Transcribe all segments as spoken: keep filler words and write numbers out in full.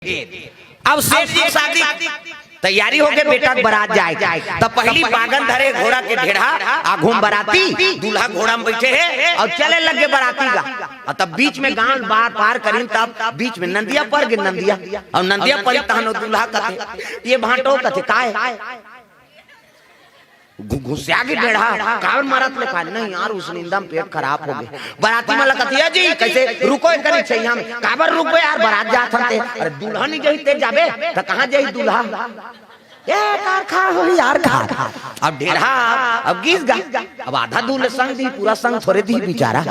अब सेठ जी शादी तैयारी हो गए, बेटा के बारात जाए के। त पहिली बागन धरे घोड़ा के ढेढ़ा, आघू म बराती, दूल्हा घोड़ा म बइठे हे अउ चले लगे बराती गा। अउ तब बीच में गांव बार पार करिन, तब बीच में नंदिया पर गे, नंदिया। अउ नंदिया परी तहन ओ दूल्हा कथे, ये भांटो कथे, "काय?" घु-, घुसिया गे ढेढ़ा, "काबर मरत ले काय?" "नहीं यार, उस निंदा म पेट खराब हो गे।" बराती मन ला कथे, "ए जी, कइसे रुको, एक कनी छइहां में।" "काबर रुकबे यार, बारात जात हन ते।" "अरे दुल्हा नइ जही ते जाबे, त कहां जही दूल्हा?" ए, कार खा होही यार, खा। अब ढेढ़ा, अब गिस गा। अब आधा दूल्हे संग दिही, पूरा संग थोरे दिही बिचारा।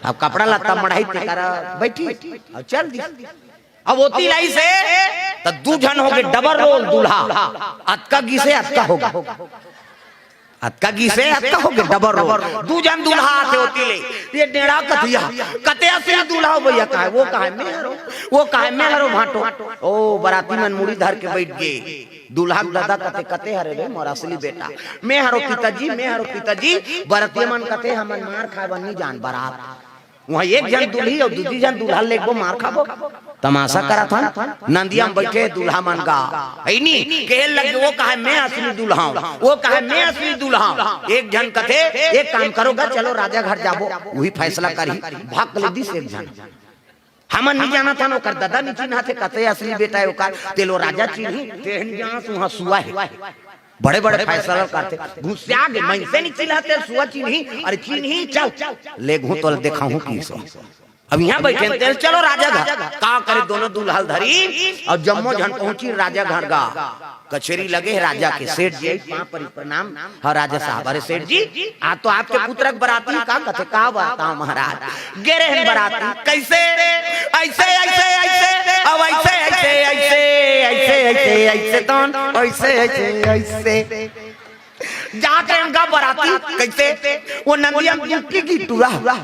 अब कपड़ा लत्ता मढ़ाही तेकर बइठी, अब चल दिही। अब ओती लाइसे, त दू झन हो गे डबल रोल दूल्हा। अतका गिसे, अतका हो गे। अतका गिसे, अतका हो गे डबल रोल। दू झन दूल्हा आथे ओती ले। ये ढेढ़ा कथे, "कते असली दूल्हा हो भइया?" "काय?" "वो काय, मैं हरों।" "वो काय, मैं हरों भांटो।" ओ, बराती मन मुड़ी धर के बइठ गे। दूल्हा के ददा कथे, "कते हरे रे मोर असली बेटा?" "मैं हरों पिताजी, मैं हरों पिताजी।" बरतिया मन कथे, "हमन मार खाए बर नइ जान बारात। उहां एक झन दुल्ही अउ दूजी झन दूल्हा लेगबो, मार खाबो।" तमाशा करत हन। नंदिया म बइठे दूल्हा मन गा। अइनी, कहे लगे, "वो कहे मैं असली दूल्हा हूं, वो कहे मैं असली दूल्हा हूं।" एक झन कथे, "एक काम करो गा, चलो राजा घर जाबो, उही फैसला करही।" भक ले दिस एक झन। "हमन नइ जानत हन, ओकर ददा नइ चिन्हाथे, कते असली बेटा हे ओकर, तेला राजा चिन्ही, तेहन जांस उहां सुआ हे।" बड़े-बड़े फैसला करथे, घुसिया गे, मइनसे नइ चिन्हाथे, सुआ चिन्ही, अरे चिन्ही, चल, लेगहूं तोला देखाहूं कहिस। अब इहां बइठे तेला, चलो राजा घर। का करे, दोनों दूल्हा ल धरिन अउ जम्मो झन पहुंचिन राजा घर गा। कचेरी लगे हे राजा के, सेठ जी, पांव परी प्रणाम। "हां राजा साहब।" "अरे सेठ जी, आज तो आपके पुत्र के बराती हे।" "का कथे, का बरात हे महाराज?" "गे रहेन बराती।" "कइसे?" "अइसे, अइसे, अइसे, अब अइसे, अइसे, अइसे, अइसे, अइसे, अइसे, अइसे तोन, अइसे, अइसे, अइसे।" जात रहेन गा बराती, कइसे? ओ नंदिया म दुट्टी गिट्टू रहा।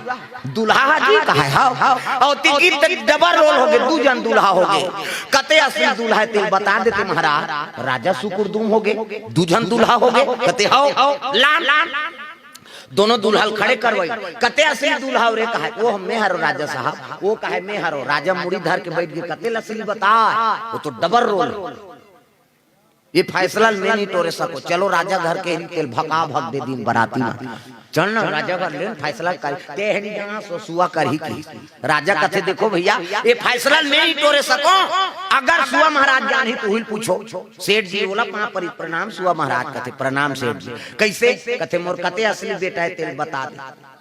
दूल्हा हा जी कहाय, हाव। अउ तिकी त डबल रोल हो गे, दू झन दूल्हा हो गे। कते असली दूल्हा हे, तेला बता देते महाराज। राजा सुकुरदुम हो गे, दू झन दूल्हा हो गे। कते हाव, लान, लान। दोनों दूल्हा ल खड़े करवाई। कते असली दूल्हा हो रे कहाय, "वो मैं हरों राजा साहब।" "वो कहे मैं हरों।" राजा मुड़ी धर के बइठ गे, "कते ल असली बता, वो तो डबल रोल हे।" ये फैसला ल मैं नइ टोरे सकों। चलो राजा घर के ही तेला भका भक दे दिन बराती म। चल ना राजा घर ले फैसला कर। तेहनी जांस ओ सुआ करही कहिस। राजा कथे, "देखो भइया, ये फैसला ल मैं नइ टोरे सकों। अगर सुआ महाराज जानही त उही ल पूछो।" सेठ जी ओला पांव परी प्रणाम, सुआ महाराज कथे, "प्रणाम सेठ जी।" "कइसे?" कथे, "मोर कते असली बेटा हे तेला बता दे।"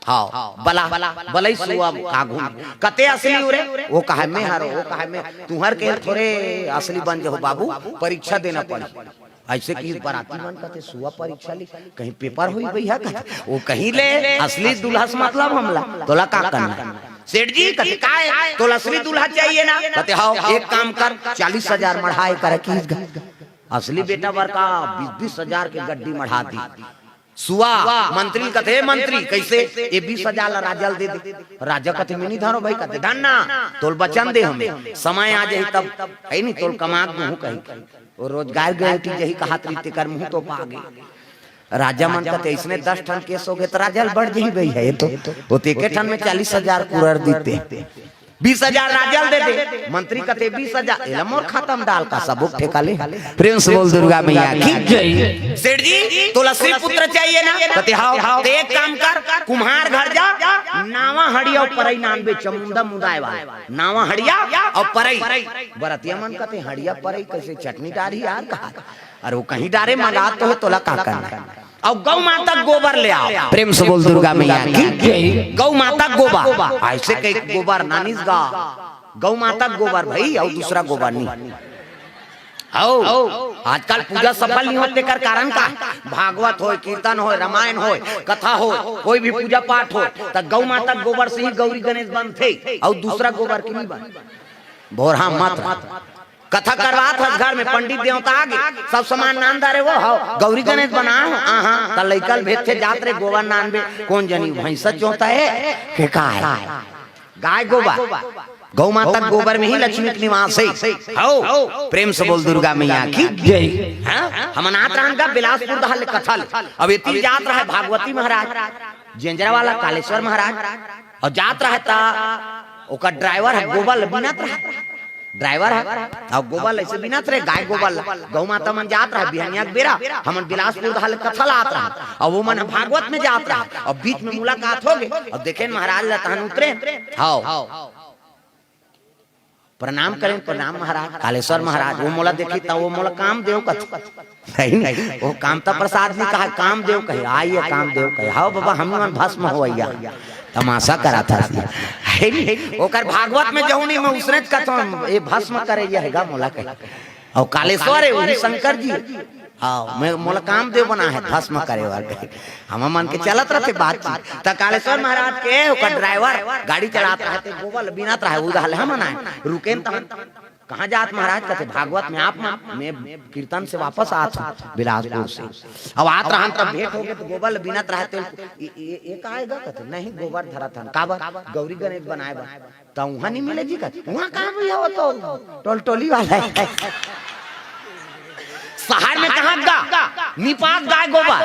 हाव, बला, बलई सुआ आघू म। "कते असली हो रे?" "वो कहे मैं हरों, वो कहे मैं।" "तुंहर के थोरे असली बन जाहू बाबू, परीक्षा देना पड़ही।" अइसे कहिस बराती मन कथे, "सुआ परीक्षा ले, कहीं पेपर होही भइया?" कथे, "वो कहीं ले, असली दूल्हा से मतलब हमला, तोला का करना?" सेठ जी कथे, "काय? तोला असली दूल्हा चाहिए ना?" कथे, "हाव।" "एक काम कर, चालीस हजार मढ़ा एकर," कहिस गा। असली बेटा बर का बीस बीस हजार के गड्डी मढ़ा दी। सुआ मंत्री ल कथे, "हे मंत्री, कइसे?" "ये बीस हजार ला राजा ल दे दे।" राजा कथे, "मैं नइ धरों भई।" कथे, "धर ना, तोला बचन दे हंव, समय आ जाही तब, हे नी, तोला कमा के दूहूं कहिके। वो रोजगार गारंटी जही कहात रहिस, तेकर मुंह तो पा गे।" राजा मन कथे, "अइसने दस ठन केस हो गे त राजा ल बढ़ जही भई हे, ये तो, वो तो एके ठन में चालीस हजार कुरर दिते।" बीस हजार राजा ल दे दे। मंत्री कथे, "बीस हजार, एला मोर खाता म डाल का, सबो ठेका ले।" प्रेम से बोल दुर्गा मैया की जय। "सेठ जी, तोला असली पुत्र चाहिए ना?" कथे, "हाव।" "त एक काम कर, कुम्हार घर जा, नावा हड़िया अउ परई नानबे, चमुंडा मुदाय वाला, नावा हड़िया अउ परई।" बरतिया मन कथे, "हड़िया परई कइसे चटनी डारही यार?" कहा, "अरे वो कहीं डारे, मंगा तो हे, तोला का करना हे?" "अउ गौ माता गोबर ले आव।" प्रेम से बोल दुर्गा मैया की। गौ माता गोबर। अइसे कहिके गोबर नानिस गा। गौ माता गोबर भई, अउ दूसरा गोबर नहीं। हव, आजकल पूजा सफल नहीं होत, तेकर कारण का? भागवत होय, कीर्तन होय, रामायण होय, कथा होय, कोई भी पूजा पाठ होय, त गौ माता गोबर से ही गौरी गणेश बनथे, अउ दूसरा गोबर के नहीं बन। भोरहा मत। कथा करवात हस घर में, पंडित देवता आगे, सब सामान नान डारे, वो हव, गौरी गणेश बना हो, आहा, त लइका ल भेजथे, जात रे गोबर नानबे, कोन जनी भैंसा चोता हे, के का हे? गाय गोबर, गौ माता के गोबर में ही लक्ष्मी के निवास हे। हव, प्रेम से बोल दुर्गा मैया की जय। हाँ? हमन आत रहन गा बिलासपुर डहर ले कथा ले। अब एती जात रहे भागवती महाराज, जेंजरा वाला कालेश्वर महाराज, अउ जात रहे त ओकर ड्राइवर ह गोबर ल बिनत रहे। ड्राइवर हे, अउ गोबर ल अइसे बिनत रहे, गाय गोबर ल। गौ माता मन जात रहे, बिहनिया के बेरा, हमन बिलासपुर डहर ले कथा लात रहे, अउ वो मन भागवत में जात रहे, अउ बीच में मुलाकात हो गे, अउ देखेन महाराज ल तहन उतरेन। हव। प्रणाम करेन, "प्रणाम महाराज।" "कालेश्वर महाराज।" वो मोला देखही त वो मोला कामदेव कथे। सही नहीं, वो कामता प्रसाद नहीं कहा, कामदेव कहे, "आइए कामदेव कहे।" "हव बाबा, हम मन भस्म होवइया।" तमाशा करत हस। हे नहीं, ओकर भागवत में जहूँ नहीं, मैं उसने कथों, "ये भस्म करे, ये हे गा मोला कहे।" अउ कालेश्वर हे, वही शंकर जी। हव, मैं मोला कामदेव बनाय हे, भस्म करे बर। हमर मन के चलत रथे बातचीत। त कालेश्वर महाराज के ओकर ड्राइवर गाड़ी चलात रहे, ते गोबर ल बिनत रहे, उधार ले हमन आए। रुकेन तहन, "कहाँ जात महाराज?" कथे, "भागवत में।" "आप मन?" "मैं कीर्तन से वापस आत हूँ बिलासपुर से।" अब आत रहन तब भेंट हो गे, त गोबर ल बिनत रहे, ते, "ये, ये, ये का हे गा?" कथे, "नहीं, गोबर धरत हन।" "काबर?" "गौरी गणेश बनाय बर।" "त उहाँ नहीं मिले जी?" कथे, "उहाँ कहाँ मिले, वो तो टोलटोली वाला हे।" शहर में कहाँ गा? निपात गाय गोबर।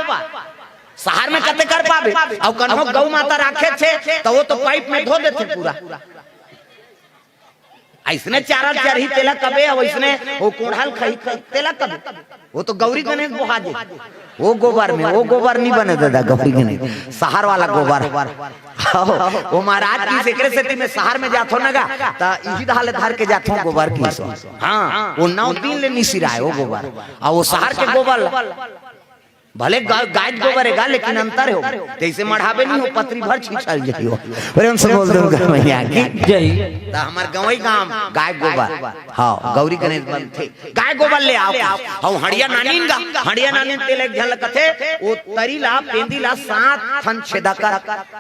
शहर में कते कर पाबे? अउ कन्हो गौ माता राखे छे, त वो तो पाइप में धो देथे पूरा। अइसने चारा ल चरही तेला कबे, अउ अइसने वो कोंढ़ा ल खही तेला कबे। वो तो गौरी गणेश बोहा जे। वो गोबर में, वो गोबर नहीं बने दादा, गौरी गणेश। शहर वाला गोबर। हव, वो महाराज कहिस एकरे सेती मैं शहर में जाथों न गा, त इही डहर ले धर के जाथों गोबर कहिस। हाँ, वो नौ दिन ले नहीं सिराय वो गोबर। अउ वो शहर के गोबर ल, भले गा-, गाय गोबर हे गा, लेकिन अंतर हे। जइसे मढ़ाबे नहीं हो, पतरी भर छिछल जाही हो। प्रेम से बोल दुर्गा मैया की। जय। त हमर गंवई गांव गाय गोबर, हव, गौरी गणेश बनथे। गाय गोबर ले आव। हव, हंड़िया नानिन गा, हंड़िया नानिन तेला एक झन ल कथे, "वो तरी ला, पेंदी ला सात ठन छेदा कर,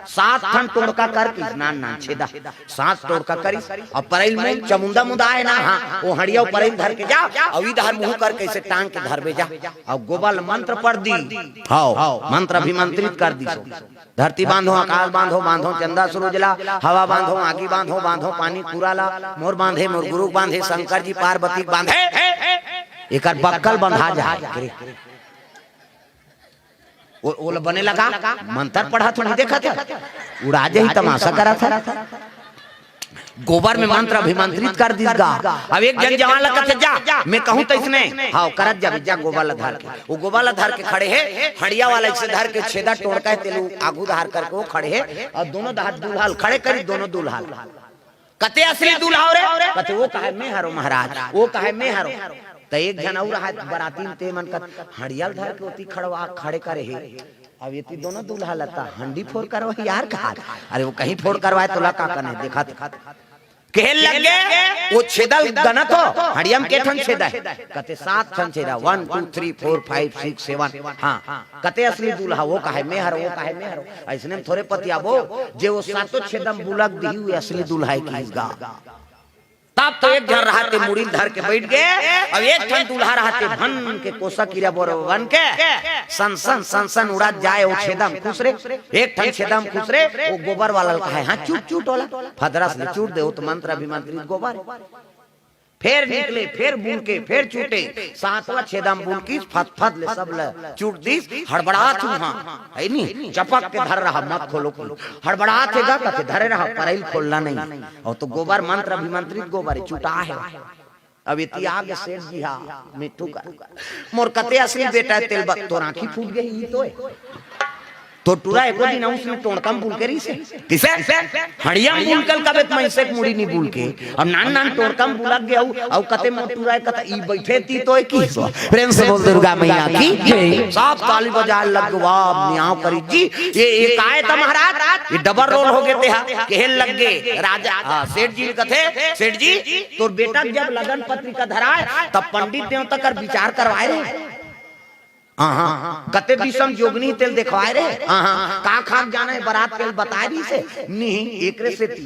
सात ठन टोड़का कर," कहिस, नान नान छेदा, सात टोड़का करिस। अउ परइल में चमुंदा मुंदा हे ना, हाँ, वो हंड़िया परइल धर के जा, अउ इधर मुंह करके अइसे टांग के धरबे जा, अउ गोबर ल मंत्र पढ़ दिस। हव, मंत्र अभिमंत्रित कर दिस। "धरती बांधो, आकाश बांधो, बांधो चंदा सूरज ला, हवा बांधो, आगी बांधो, बांधो पानी पूरा ला, मोर बांधे, मोर गुरु बांधे, शंकर जी पार्वती बांधे।" एकर बक्कल बंधा जाय। ओ, ओला बने लगा, मंत्र पढ़त हंव, नहीं देखत हस, उड़ा जाही, तमाशा करत हस। गोबर में मंत्र अभिमंत्रित कर दिस गा। अब एक झन जवान ला कथे, "जा, मैं कहूँ त अइसने।" हव, करत जाबे, जा गोबर ला धर के। वो गोबर ला धर के खड़े हे, हंड़िया वाला अइसे धर के छेदा टोड़का हे, तेला आगू डहर करके वो खड़े हे, अउ दोनों डहर दूल्हा ल खड़े करिस, दोनों दूल्हा ल। "कते असली दूल्हा हव रे?" कथे, "वो कहे मैं हरों महाराज, वो कहे मैं हरों।" त एक झन अउ रहय बराती म, ते मन कथे, "हंड़िया ल धर के ओती खड़वा, खड़े करे हे, अब एती दोनों दूल्हा ल त हंडी फोर करवाही यार कहा।" अरे वो कहीं फोर करवाय, तोला का करना हे, देखा त। कहे लगे, वो छेदा ल गनत हो, हंड़िया म के ठन छेदा हे? कथे, "सात ठन छेदा, one, two, three, four, five, six, seven।" हाँ, कते असली दूल्हा, वो कहे मैं हरों, वो कहे मैं हरों। अइसने में थोरे पतियाबो, जे वो सातों छेदा म बुलक दिही, वो असली दूल्हा हे कहिस गा। तब तो एक झन रहय ते मुड़ी ल धर के बइठ गे, अउ एक ठन दूल्हा रहय ते भन के कोसा कीरा बोर बन के सन सन सन सन उड़त जाय, वो छेदा म खुसरे, एक ठन छेदा म खुसरे, वो गोबर वाला ल कहय, "हाँ, चूट चूट ओला, फदरस ले चूट दे, वो तो मंत्र अभिमंत्रित गोबर हे।" फेर निकले, फेर बुलके, फेर चूटे, सातवां छेदा म बुलकिस, फत फत ले सब ल चूट दिस, हड़बड़ात हूँ, हाँ, हे नी, चपक के धर रहा, मत खोलो कोई, हड़बड़ात हे गा, कथे धरे रहा, परइल खोलना नहीं, अउ तो गोबर मंत्र अभिमंत्रित गोबर हे, चूटा हे। अब एती आगे सेठ जी हा, मिट्ठू का, "मोर कते असली बेटा हे तेल बक, तोर आँखी फूट गे, ई तो हे।" तो टूरा एको दिन अउ उसने टोड़का म बुलके रहिसे। किसे? हंड़िया म बुलके ल कबे त मइसे के मुड़ी नहीं बुलके। अब नान नान टोड़का म बुलक गे अउ, अउ कते मोर टूरा हे कथे, "ई बइठे ती तो हे कहिस।" प्रेम से बोल दुर्गा मैया की जय। सब ताली बजाय लग गे, "वाह, न्याव करी जी।" ये, ये काय था महाराज? ये डबल रोल हो गे ते हा। कहे लग गे राजा, हाँ, सेठ जी ल कथे, "सेठ जी, तोर बेटा के जब लगन पत्रिका धराय, तब पंडित देवता कर विचार करवाय रहे।" हाँ, हाँ। "कते दिसम जोगनी तेल देखवाय रहे?" हाँ, हाँ। "का खाक जाना हे बरात तेल बताय रहिसे?" "नहीं, एकरे सेती।"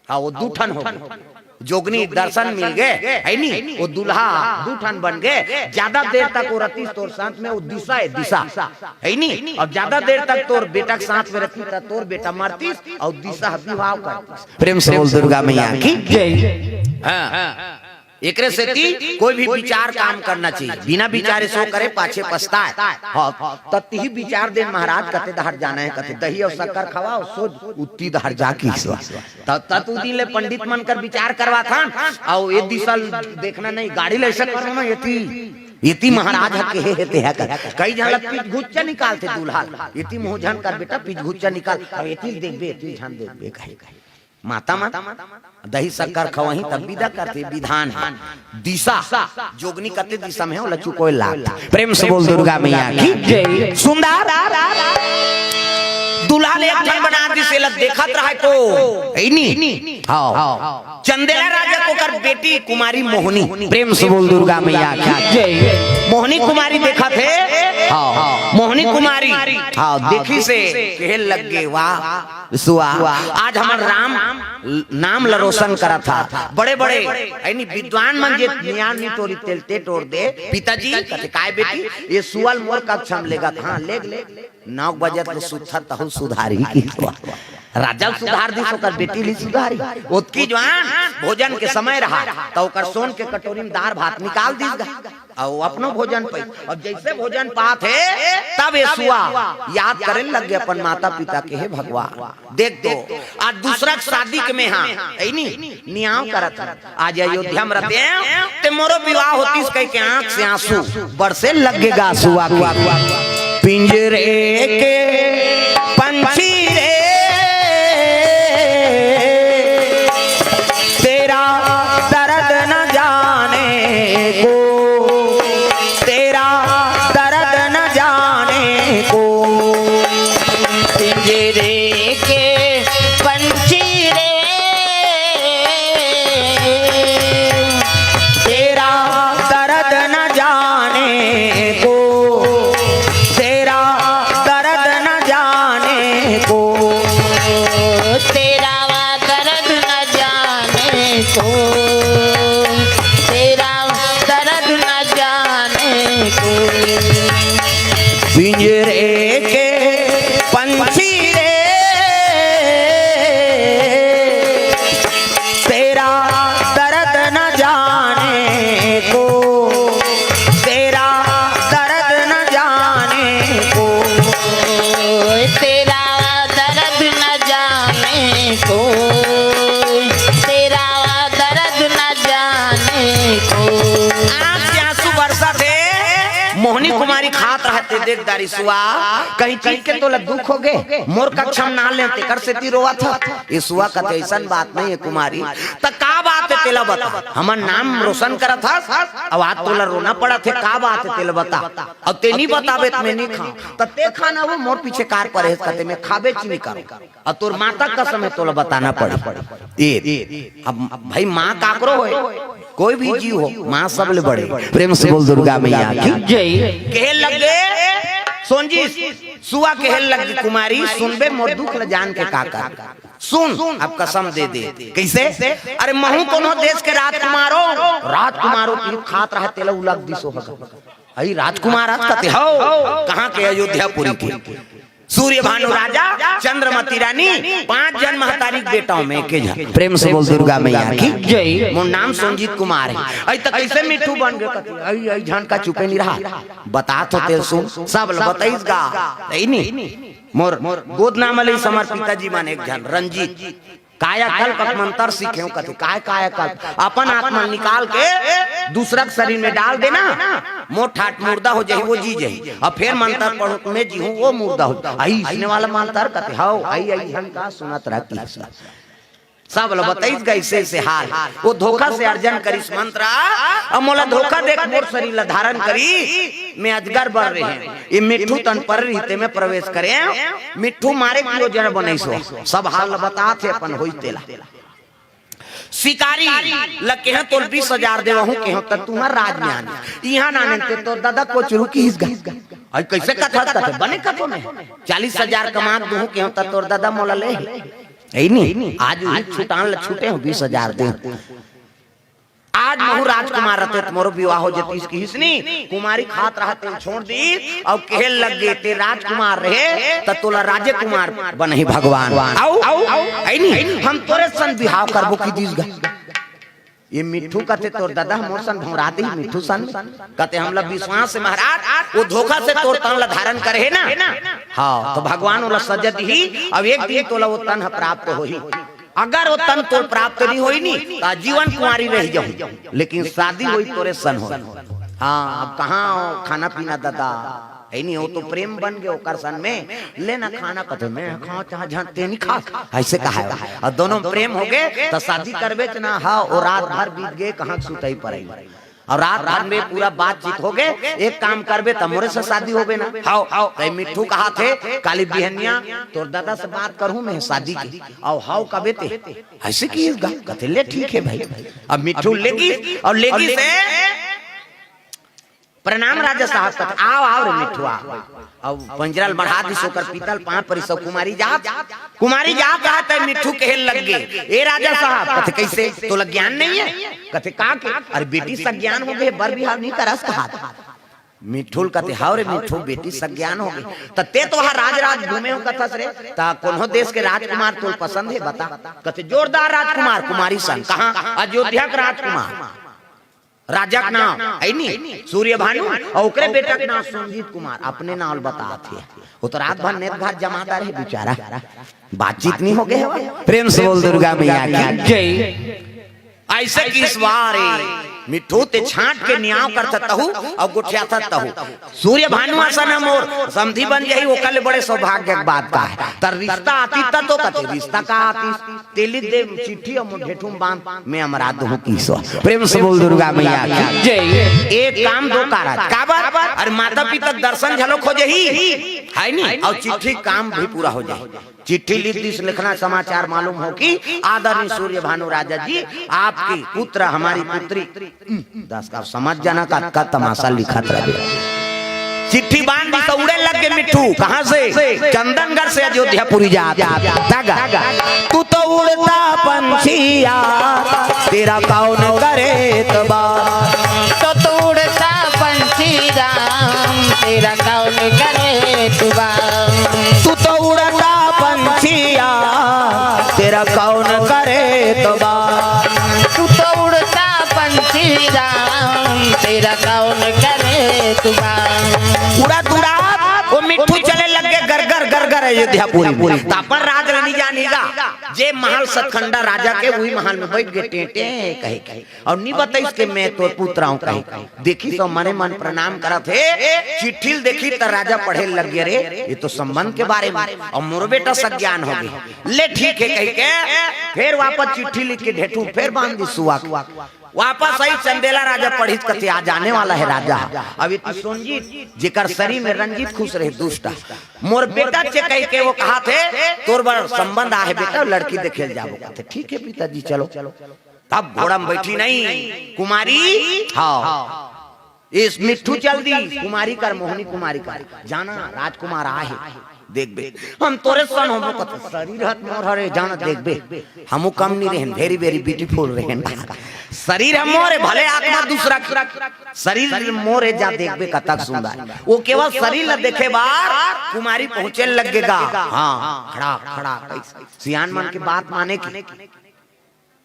हाँ, वो दू ठन हो गे। जोगनी दर्शन मिल गे, हे नी? वो दूल्हा दू ठन बन गे। ज्यादा देर तक वो रतिस तोर साथ में, वो दिशा हे, दिशा, हे नी? अउ ज्यादा देर तक तोर बेटा के साथ में रतिस, त तोर बेटा मरतिस, अउ दिशा ह बिहाव करतिस। प्रेम से बोल दुर्गा मैया की जय। हाँ। एकरे सेती कोई भी विचार काम करना चाहिए, बिना विचारे सो करे पाछे पछताए। हाँ, त तिही विचार देन महाराज, कते डहर जाना हे, कते दही अउ शक्कर खवाव, सोझ उत्ती डहर जा किहिस। त, त तू दिन ले पंडित मन कर विचार करवाथन, अउ ए दिशा ल देखना नहीं, गाड़ी ले ऐसा करो ना, एती, एती महाराज ह केहे हे, तेहा कर। कई झन ल पिचघुच्चा निकालथे दूल्हा ल, एती मुँह झन कर बेटा, पिचघुच्चा निकाल, अउ एती ल देखबे, एती ल झन देखबे, कहे, कहे। माता मन दही शक्कर खवही तब विदा करथे, विधान हे। दिशा, जोगनी कते दिशा में हे, ओला चुकोय लागथे। प्रेम से बोल दुर्गा मैया की जय। सुंदर दूल्हा ले एक ठन बना दिस, एला देखत रहय को, हे नी? हाँ। चंदेला राजा के ओकर बेटी कुमारी मोहनी। प्रेम से बोल दुर्गा मैया की जय। मोहनी कुमारी देखत हे। हाँ। मोहनी कुमारी, हाँ, देखिस हे, केहे लग गे, वाह सुआ, आज हमर राम नाम ल रोशन करत हे। बड़े-बड़े, यानी विद्वान मन जे नियान नी टोरी तेल ते टोर दे। पिताजी, कथे, "काय बेटी, ए सुआ ल मोर कक्षा म लेगत?" "हाँ, लेग, लेग।" "नौ बजे तो सुत्थर तहु सुधारी की सुआ।" राजा ल सुधार दिस, ओकर बेटी ल सुधारी। ओतकी जुवान भोजन के समय रहा, त ओकर सोन के कटोरी म दार भात निकाल दिस गा। अउ अपनो भोजन पाइस। अब जइसे भोजन पात हे, तब ए सुआ याद करे लग गे अपन माता पिता के, "हे भगवान, देख तो, आज दूसरा के शादी के में हा, हे नी, नियाव करत हन। आज अयोध्या में रहते, ते मोरो विवाह होतिस," कहिके आँख से आँसू बरसे लग गे गा सुआ के। पिंजरे के पंछी रे, तेरा दर्द न जाने को, तेरा दर्द न जाने को। पिंजरे के पंछी रे, तेरा दर्द न जाने को, तेरा दर्द न जाने को, तेरा दर्द न जाने को, तेरा दर्द न जाने को। पिंजरे के पंछी रे, तेरा दर्द न जाने को, तेरा दर्द न जाने को, तेरा दर्द न जाने को, तेरा दर्द न जाने को। आँख से आँसू बरसत हे। मोहनी कुमारी खात रहते, देख डारिस सुआ, कहीं चीज के तोला दुख हो गे, मोर कक्षा म ना ले, तेकर सेती रोवत ह। ए सुआ कथे, "अइसन बात नहीं हे कुमारी।" "त का बात हे, तेला बता, हमर नाम रोशन करत हस, अउ आज तोला रोना पड़त हे, का बात हे, तेला बता। अउ ते नी बताबे त में नी खाँव।" "त ते खा ना, वो मोर पीछे कार परे हे," कथे, "में खाबेच नी करों।" "अउ तोर माता कसम हे, तोला बताना पड़ही।" ए, अब भाई, माँ काकरो होय, कोई भी जीव हो, माँ सबले बड़े। प्रेम से बोल दुर्गा मैया की जय। कहे लगे, सोन जी, सुआ कहे लगे, "कुमारी, सुनबे मोर दुख ल जान के का कर? सुन, अब कसम दे दे।" "कइसे?" "अरे, महूँ कोनो देश के राजकुमार हों।" राजकुमार हों, पीर खात रहा, तेला उलग दिस होगा। "अई राजकुमार आस?" कथे, "हव।" "कहाँ के?" "अयोध्यापुरी के।" सूर्य भानु राजा, चंद्रमती रानी, पांच झन महतारी के बेटा हों में एके झन। प्रेम से बोल दुर्गा मैया की जय। मोर नाम संजीत कुमार हे। अई त कइसे मिट्ठू बन गे कथे? अई, अई झन का चुपे नी रहा। बतात हों तेला सुन, सब ल बताइस गा। अई नी, मोर गोद नाम ले हमर पिताजी मन एक झन रंजीत। कायाकल्प के मंतर सीखे हों कथे। काय कायाकल्प? अपन आत्मा ल निकाल के दूसरा के शरीर में डाल देना, मोर ठाठ मुर्दा हो जाही, वो जी जाही। अब फेर मंतर पढ़ों त में जीहूँ, वो मुर्दा हो। अई अइसने वाला मंतर कथे, हव, अई, अई झन का सुनत रह किहिस। सब ल बताइस गा अइसे अइसे हाल। वो धोखा से अर्जन करिस मंतर, अब मोला धोखा दे के मोर शरीर ल धारण करिस, में अजगर बन रहें। ए मिट्ठू तन पर रहिते में प्रवेश करें, मिट्ठू मारे के योजना बनइस हों। सब हाल ल बतात हे अपन होइस तेला। शिकारी ल केहें तोला बीस हजार देवहूँ केहेंव त तुँहर राज में आने। इहाँ नाने ते तोर ददा कोचरू किहिस गा। अई कइसे कथस कथे, बने कथों में। चालीस हजार कमा के दूहूँ केहेंव त तोर ददा मोला ले हे। अई नी, आज उही छुटान ल छुटे हों, बीस हजार दे। आज महूँ राजकुमार रहतेंव त मोरो विवाह हो जतिस किहिस नी, कुमारी खात रहत तेला छोड़ दिस, अउ कहे लग गे, ते राजकुमार रहे, त तोला राजे कुमार बनही भगवान। अउ, अई नी, हम तोरे सन बिहाव करबो किहिस गा। ये मिट्ठू कथे, "तोर ददा ह मोर सन भौरा दिही मिट्ठू सन में।" कथे, "हमला विश्वास हे महाराज, वो धोखा से तोर तन ला धारण करे हे ना।" हाँ, तो भगवान ओला सजा दिही, अब एक दिन तोला वो तन ह प्राप्त होही। अगर वो तन तोर प्राप्त नहीं होई नी, त आजीवन कुंवारी रह जाहू, लेकिन शादी होई तोरे सन होई। हाँ, अब कहाँ खाना पीना ददा? है नहीं, वो तो प्रेम बन गए ओकर सन में। ले ना खाना, कथे, "मैं खाओ चाहे झन ते नहीं खा।" ऐसे कहा है। और दोनों में प्रेम हो गए, तो शादी करबे च ना, हाँ, वो रात भर बीत गए, कहाँ सुतई पड़ई। और रात भर में पूरा बातचीत हो गए, "एक काम करबे, त मोरे से शादी होबे ना।" हाओ, हाओ। तो मिट्ठू कहाथे, "काली बिहनिया तोर ददा से बात करहूँ मैं शादी के, अउ हाओ कबे ते।" ऐसे किहिस गा, कथे, "ले ठीक है भाई।" अब मिट्ठू लेगिस, अउ लेगिस हे, "प्रणाम राजा साहब।" कथे, "आव, आव रे मिट्ठू, आव।" अब पंजरा ल बढ़ा दिस, ओकर पीतल पाँव परिस, कुमारी जात, कुमारी जात हे, त मिट्ठू कहे लग गे, "ए राजा साहब।" कथे, "कैसे? तोला ज्ञान नहीं है?" कथे, "का के?" "अरे बेटी सज्ञान हो गए, बर बिहाव नहीं करस कहात।" मिट्ठू ल कथे, "हाव रे मिट्ठू, बेटी सज्ञान हो गई।" "त ते तो हा राज राज घूमे हो कथस रे, त कोनो देश के राजकुमार तोल पसंद है बता?" कथे, "जोरदार राजकुमार, कुमारी सन।" "कहाँ?" "अयोध्या के राजकुमार।" राजा के नाम है नी सूर्य भानु, अउ ओकरे बेटा के नाम संजीत कुमार, अपने नाम ल बतात हे। वो तो रात भर नेत घात जमाता रहे बेचारा, बातचीत नहीं हो गए हवा। प्रेम से बोल दुर्गा मैया की जय। ऐसे किस बार ए मिट्ठू ते छांट के नियाव करथस तहू अउ गोठियाथस तहू। सूर्य भानु असन ह मोर समधी बन जाही, ओकर ले बड़े सौभाग्य के बात का है। त रिश्ता आतिस त तो कथे, रिश्ता का आतिस? ते लिख दे चिट्ठी अउ मोर ढेठू म बांध, मैं अमरा दूहूं किसो। प्रेम से बोल दुर्गा मैया की जय। एक काम दो कारज। काबर? अरे माता पिता के दर्शन घलो हो जाही, है नी? अउ चिट्ठी काम भी पूरा हो जाही। चिट्ठी लिख दिस, लिखना समाचार मालूम हो कि आदरणीय सूर्य भानु राजा जी, आपके पुत्र हमारी पुत्री। दस का समझ जाना का, का तमाशा लिखत रहे। चिट्ठी बांध दिस, उड़े लग गे मिट्ठू। कहाँ से? चंदनगढ़ से अयोध्यापुरी जात। धागा। तू तो उड़ता पंछी यार, तेरा कौन करे एतबार? तो तू उड़ता पंछी राम, तेरा कौन करे एतबार? तू तो उड़ता पंछी यार, तेरा कौन करे एतबार? तू तो उड़ता पंछी राम, तेरा कौन करे एतबार? उड़त उड़त वो मिट्ठू चले लग गे गरगर गरगर अयोध्यापुरी। त अपन राज ल नी जानी गा, जे महल सतखंडा राजा के, वही महल में बैठ गे टें टें कहे कहे। अउ नी बताइस के मैं तोर पुत्र हूँ कहे। देखिस त मने मन प्रणाम करत हे, चिट्ठी ल देखिस त राजा पढ़े लग गे, "रे, ये तो संबंध के बारे में, अउ मोर बेटा सज्ञान हो गे।" "ले ठीक है," कहि के फेर वापस चिट्ठी लिख के ढेठू फेर बांध दिस सुआ के। वापस आइस चंदेला राजा पढ़िस, कथे, "आज आने वाला है राजा।" अब ये तो संजीत, जेकर शरीर में रंजीत खुश रहे, दुष्ट, "मोर बेटा चे," कहि के वो कहाथे, "तोर बर संबंध आहे बेटा, लड़की देखे ल जाबो।" कथे, "ठीक है पिताजी, चलो।" तब घोड़ा में बैठी नहीं कुमारी, हाँ, इस मिट्ठू चल दिस कुमारी कर, मोहनी कुमारी कर, "जाना राजकुमार आहे, देखबे।" "हम तोरे सन होबो।" कथे, "शरीर हत मोर हरे, जाना देखबे, हमू कम नहीं रहेन, very very beautiful रहेन।" शरीर ह मोर हे, भले आत्मा दूसरा के, शरीर मोर हे, जा देखबे कतक सुंदर। वो केवल शरीर ल देखे बार कुमारी पहुंचे लग गे गा। हाँ, खड़ा खड़ा सियान मन के बात माने के।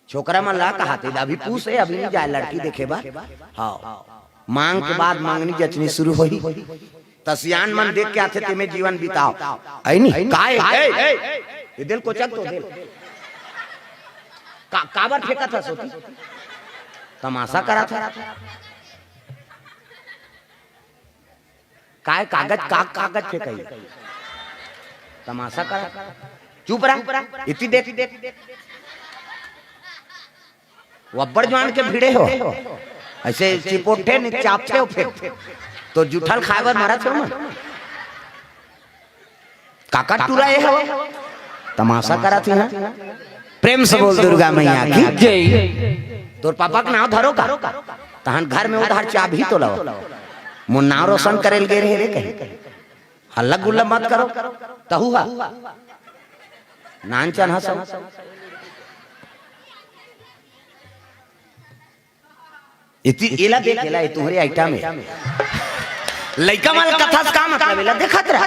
छोकरा मन ला कहाथे, "अभी पूछ हे, अभी नहीं जाए लड़की देखे बर।" हाँ, मांग के बाद मांगनी जचनी शुरू होही। त सियान मन देख के आथे, "तेमे जीवन बिताओ।" ऐ नी? काय? ए, ए, ए, ये दिल कोचक तो दिल। का, काबर फेंकत हस ओती? तमाशा करत हस। काय कागज, का कागज फेंकई? तमाशा करत। चुप रह। इति देख। वो अब्बड़ जवान के भिड़े हो। ऐसे चिपोटे नहीं, चापते हो फेंक। तो जुठल खाए बर मरत हो मन। काका टूरा ए हो। तमाशा करत ही ना। प्रेम से बोल दुर्गा मैया की जय। तोर पापा के नाव धरो का? तहन घर में उधार चाबी तो लाओ। मोर नाव रोशन करे ल गे रहे रे कहीं। हल्ला गुल्ला मत करो। तहू हा। नान चन हंसो। इति एला देख, एला, ये तुम्हरे आइटम हे। लइका मन कथस का मतलब, एला देखत रह।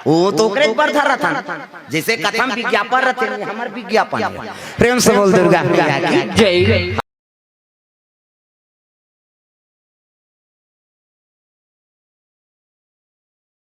वो तो ओकरे बर धर रथन। जैसे कथम विज्ञापन रथे, हमर विज्ञापन हे। प्रेम से बोल दुर्गा मैया की जय।